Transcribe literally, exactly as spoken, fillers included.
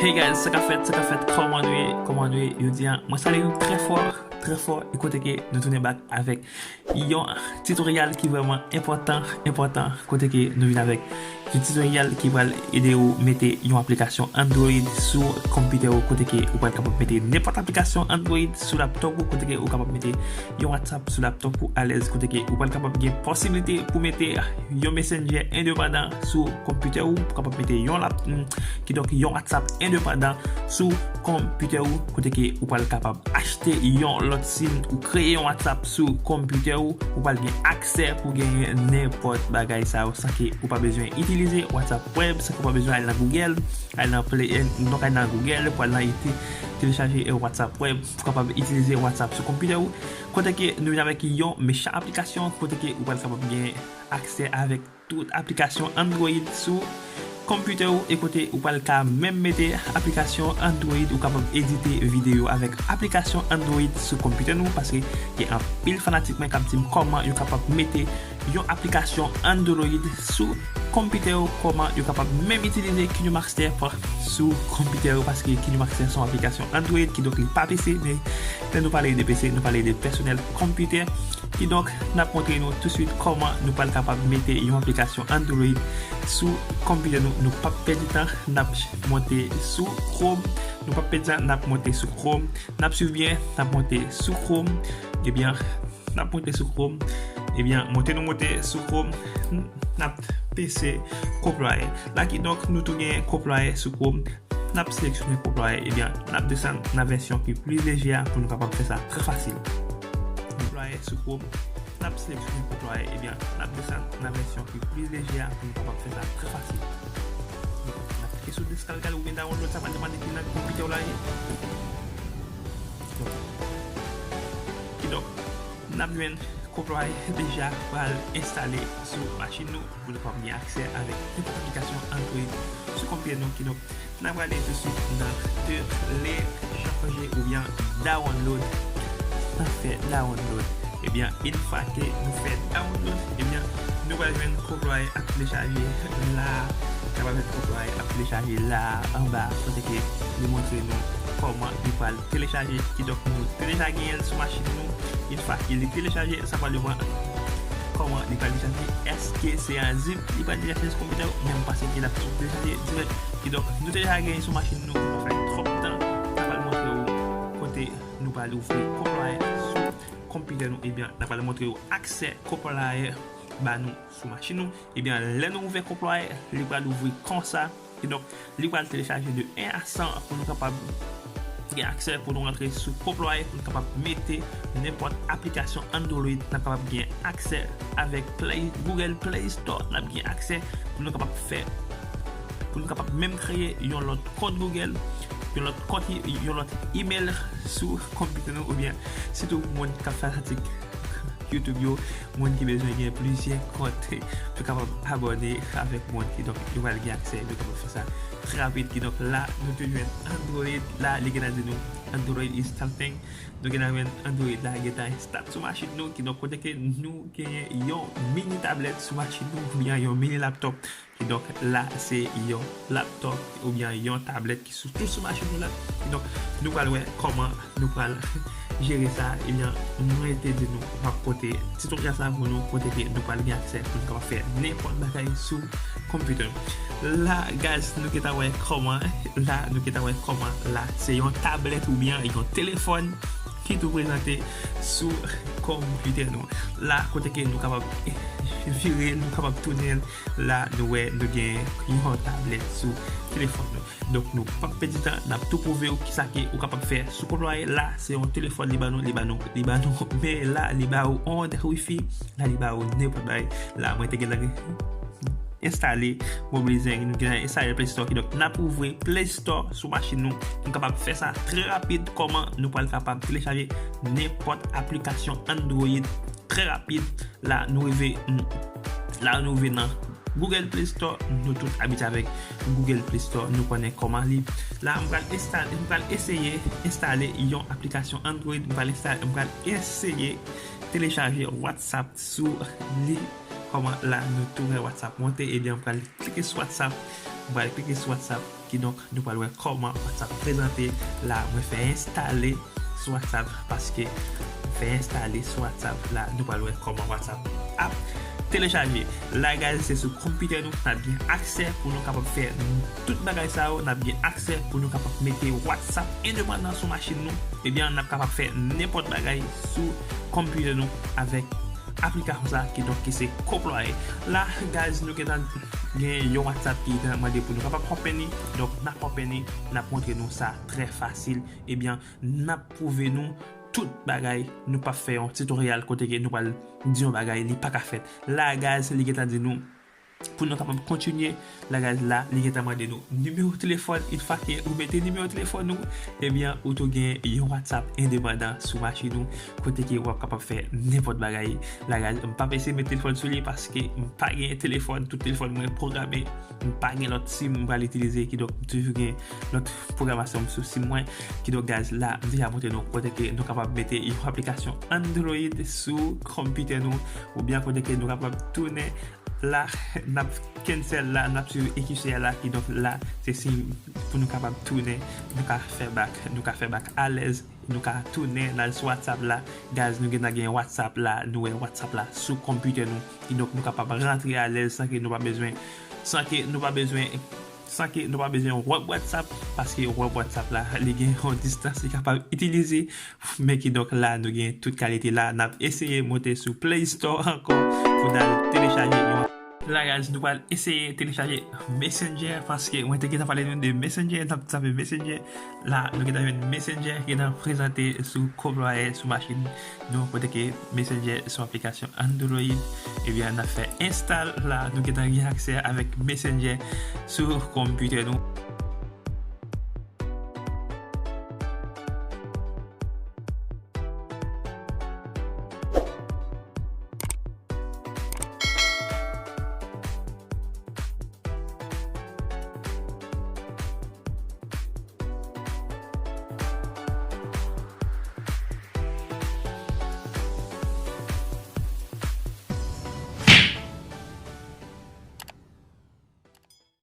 Hey guys, sa k ap fèt, sa k ap fèt, kòman nou ye, kòman nou ye, jodi a, mwen salye nou trè fò, trè fò, e kote ke nou tounen back avèk yon titoryal ki vrèman enpòtan, enpòtan, kote ke nou vin avèk yon titoryal ki pral ede ou mete yon aplikasyon Android sou konpitè ou, kote ke ou pral kapab mete nenpòt aplikasyon Android sou laptop ou, kote ke ou kapab mete yon WhatsApp sou laptop ou alèz, kote ke ou pral kapab gen posiblite pou mete yon Messenger endepandan sou konpitè ou, ou kapab mete yon lap, mm, kidonk yon WhatsApp endepandan sou konpitè ou, kote ke ou pral kapab achte yon lòt sim ou kreye yon WhatsApp sou konpitè ou, ou pral gen aksè pou genyen nenpòt bagay sa yo san ke ou pa bezwen itilize WhatsApp Web, san ke ou pa bezwen al nan Google, al nan Play, donk al nan Google pou al nan ite, telechaje, eh, WhatsApp Web, pou kapab itilize WhatsApp sou konpitè ou. Kote ke nou vin avèk yon mechan aplikasyon, kote ke ou pral kapab gen aksè avèk tout aplikasyon Android sou konpitè ou, e kote ou pral ka menm mete aplikasyon Android, ou kapab edite videyo avèk aplikasyon Android sou konpitè nou, paske gen anpil fanatik mwen k ap di m kòman yo kapab mete yon aplikasyon Android sou konpitè yo, kòman yo kapab menm itilize KineMaster pa-, sou konpitè yo, paske KineMaster se yon aplikasyon Android, kidonk li pa P C, men lè nou pale de P C, nou pale de pèsonèl konpitè. Kidonk, n ap montre nou touswit kòman nou pral kapab mete yon aplikasyon Android sou konpitè nou. Nou p ap pèdi tan, n ap monte sou Chrome. Nou p ap pèdi tan, n ap monte sou Chrome. N ap swiv byen, n ap monte sou Chrome. Ebyen, n ap monte sou Chrome. Ebyen, monte nou monte sou Chrome, n ap pese Chrome la. La kidonk, nou tou gen Chrome sou Chrome. N ap seleksyone Chrome, ebyen, n ap desann nan vèsyon ki pli lejè a pou nou kapab fè sa trè fasil. Chrome sou Chrome, n ap seleksyone Chrome, ebyen, n ap desann nan vèsyon ki pli lejè a pou nou kapab fè sa trè fasil. N ap klike sou deskarga oubyen download, sa va depann de ki lang konpitè w la ye. Kidonk, n ap jwenn Chrome deja pral enstale sou machin nou pou nou kapab gen aksè avèk nenpòt aplikasyon Android sou konpitè nou. Kidonk, n ap prale touswit nan telechaje oubyen download. N ap fè download. Ebyen, yon fwa ke nou fè download, ebyen, nou pral jwenn Chrome ap telechaje la. N ap jwenn Chrome ap telechaje la, anba, kote ke li montre nou kòman li pral telechaje. Kidonk, nou te deja genyen l sou machin nou. Yon fwa ke li telechaje, sa pral depann kòman li pral telechaje. Èske se an zip li pral telechaje sou konpitè ou, menm paske l ap tou telechaje dirèk? Kidonk, nou te deja genyen sou machin nou, nou pa fè twòp tan, n ap al montre w kote nou pral ouvri Chrome sou konpitè nou. Ebyen, n ap al montre w aksè Chrome ba nou sou machin nou. Ebyen, lè nou ouvè Chrome, li pral ouvri konsa. Kidonk, li pral telechaje de en a san pou nou kapab gen aksè pou nou rantre sou Chrome, pou nou kapab mete nenpòt aplikasyon Android, n ap kapab gen aksè avèk Play, Google Play Store, n ap gen aksè pou nou kapab fè, pou nou kapab menm kreye yon lòt kont Google, yon lòt kont, yon lòt email sou konpitè nou, oubyen sitou moun k ap fè atik YouTube yo, moun ki bezwen gen plizyè kont pou kapab abòne avèk moun, kidonk yo pral gen aksè, yo kapab fè sa trè rapid. Kidonk la, nou te jwenn Android la, li gentan di nou Android is starting. Nou gentan jwenn Android la, gentan install sou machin nou, kidonk kote ke nou genyen yon mini tablèt sou machin nou, oubyen yon mini laptop. Kidonk, la, se yon laptop oubyen yon tablèt ki sou, tou sou machin nou la. Kidonk, nou pral wè kòman nou pral jere sa. Ebyen, mwen te di nou, m ap pote titoryal sa pou nou, kote ke nou pral gen aksè pou nou kapab fè nenpòt bagay sou konpitè nou. La, guys, nou gentan wè kòman, la, nou gentan wè kòman, la, se yon tablèt oubyen yon telefòn ki tou prezante sou konpitè nou. La, kote ke nou kapab vire l, nou kapab tounen l, la, nou wè, nou gen yon tablèt sou telefòn nou. Donk, nou p ap pèdi tan, n ap tou pwouve w kisa ke ou kapab fè sou konpitè. La, se yon telefòn li ban nou, li ban nou, li ban nou, men la, li ba ou onde wifi, la, li ba ou nenpòt bagay. La, mwen te gentan enstale Mobilize, nou gentan enstale Play Store, kidonk, n ap ouvri Play Store sou machin nou. Nou kapab fè sa trè rapid, kòman nou pral kapab telechaje nenpòt aplikasyon Android trè rapid. La, nou rive, la, nou rive nan Google Play Store. Nou tout abitye avèk Google Play Store, nou konnen kòman li. La, m pral enstale, m pral eseye enstale yon aplikasyon Android. M pral enstale, m pral eseye telechaje WhatsApp sou li. Kòman la, nou tou wè WhatsApp monte, ebyen, m pral klike sou WhatsApp. M pral klike sou WhatsApp. Kidonk, nou pral wè kòman WhatsApp prezante la. Mwen fè enstale sou WhatsApp paske mwen fè enstale sou WhatsApp la. Nou pral wè kòman WhatsApp ap telechaje. La, guys, se sou konpitè nou n ap gen aksè pou nou kapab fè tout bagay sa yo. N ap gen aksè pou nou kapab mete WhatsApp endepandan sou machin nou. Ebyen, n ap kapab fè nenpòt bagay sou konpitè nou avèk aplikasyon sa, kidonk ki se Konplwaye. La, guys, nou gentan gen yon WhatsApp ki gentan mande pou nou kapab open li. Donk, n ap open li, n ap montre nou sa trè fasil. Ebyen, n ap pwouve nou tout bagay. Nou p ap fè yon tutorial kote ke nou pral di yon bagay, li pa ka fèt. La, guys, li gentan di nou, pou nou kapab kontinye, la, guys, la, li gentan mande nou nimewo telefòn. Yon fwa ke ou mete nimewo telefòn ou, ebyen, ou tou gen yon WhatsApp endepandan sou machin ou, kote ke w ap kapab fè nenpòt bagay. La, guys, m p ap eseye met telefòn sou li paske m pa gen telefòn, tout telefòn mwen pwograme. M pa gen lòt sim m pral itilize, kidonk m toujou gen lòt pwogramasyon sou sim mwen. Kidonk, guys, la, m deja montre nou kote ke nou kapab mete yon aplikasyon Android sou konpitè nou, oubyen kote ke nou kapab tounen la, n ap cancel la, n ap swiv ekip sa la, kidonk la, se siy pou nou kapab tounen, nou ka fè back, nou ka fè back alèz, nou ka tounen, n al sou WhatsApp la, guys, nou gentan gen WhatsApp la, nou wè WhatsApp la sou konpitè nou, kidonk nou kapab rantre alèz san ke nou pa bezwen, san ke nou pa bezwen, san ke nou pa bezwen wòb WhatsApp, paske wòb WhatsApp la, li gen yon distans li kapab itilize, men kidonk la, nou gen tout kalite la. N ap eseye monte sou Play Store ankò pou n al telechaje yon. La, guys, nou pral eseye telechaje Messenger, paske mwen te gentan pale nou de Messenger, n ap tape Messenger. La, nou gentan jwenn Messenger ki gentan prezante sou Konplwaye, sou machin nou, kote ke Messenger se yon aplikasyon Android. Ebyen, n ap fè enstale la, nou gentan gen aksè avèk Messenger sou konpitè nou.